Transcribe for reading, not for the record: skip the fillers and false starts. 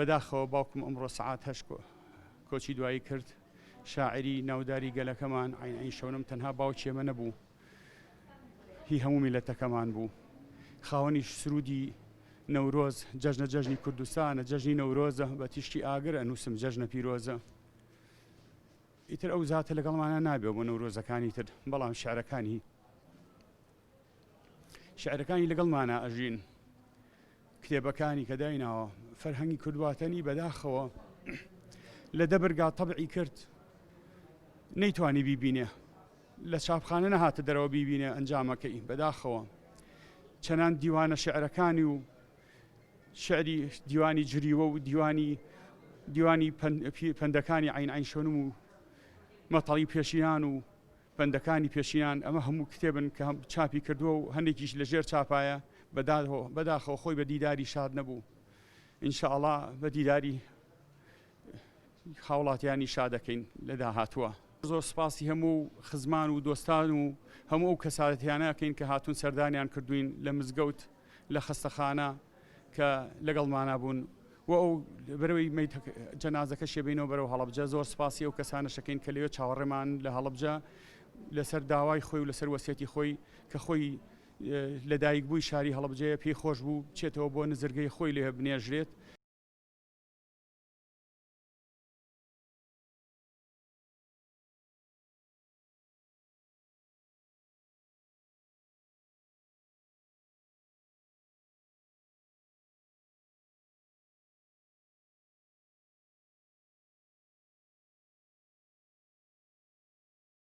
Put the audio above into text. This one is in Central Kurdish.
بەداخەوە باوکم ئەمڕۆ سەعات هەشت کۆچی دوایی کرد. شاعیری ناوداری گەلەکەمان عەین عەین شەونم تەنها باوکی ئێمە نەبوو، هی هەموو میللەتەکەمان بوو. خاوەنی سروودی نەورۆز، جەژنە جەژنی کوردستانە، جەژنی نەورۆزە، بە تیشکی ئاگر ئەنووسم جەژنە پیرۆزە. ئیتر ئەو زاتە لەگەڵمانا نابێ بۆ نەورۆزەکانی تر، بەڵام شیعرەکانی شیعرەکانی لەگەڵمانا ئەژین. کتێبەکانی کە دایناوە فەرهەنگی کوردواتەنی بەداخەوە لە دەبرگا تەبعی کرد نەیتوانی بیبینێ لە چاپخانە نەهاتە دەرەوە بیبینێ ئەنجامەکەی بەداخەوە چەنان دیوانە شعرەکانی و شعری دیوانی جریوە و دیوانی دیوانی پەندەکانی عین عین شۆنم و مەتەڵی پێشینان و پەندەکانی پێشینان ئەمە هەموو کتێبن کە چاپی کردووە و هەندێکیش لە ژێر چاپایە بەداخەوە خۆی بە دیداری شاد نەبوو ان شاء اللە بە دیداری هاوڵاتیانی شاد دەکەین لە داهاتووە. زۆر سپاسی هەموو خزمان و دۆستان و هەموو ئەو کەسایەتیانە ئەکەین کە هاتوون سەردانیان کردووین لە مزگەوت لە خەستەخانە کە لەگەڵمانا بوون و ئەو بەرەوەی مەیت جەنازەکەشی بینەوە بەرەو هەڵەبجە زۆر سپاسی ئەو کەسانەش ئەکەین کە لەوێ چاوەڕێمان لە هەڵەبجە لەسەر داوای خۆی و لەسەر وەسیەتی خۆی کە خۆی لەدایکبووی شاری هەڵەبجەیە پێی خۆش بوو بچێتەوە بۆ نزرگەی خۆی لێ بنێژرێت.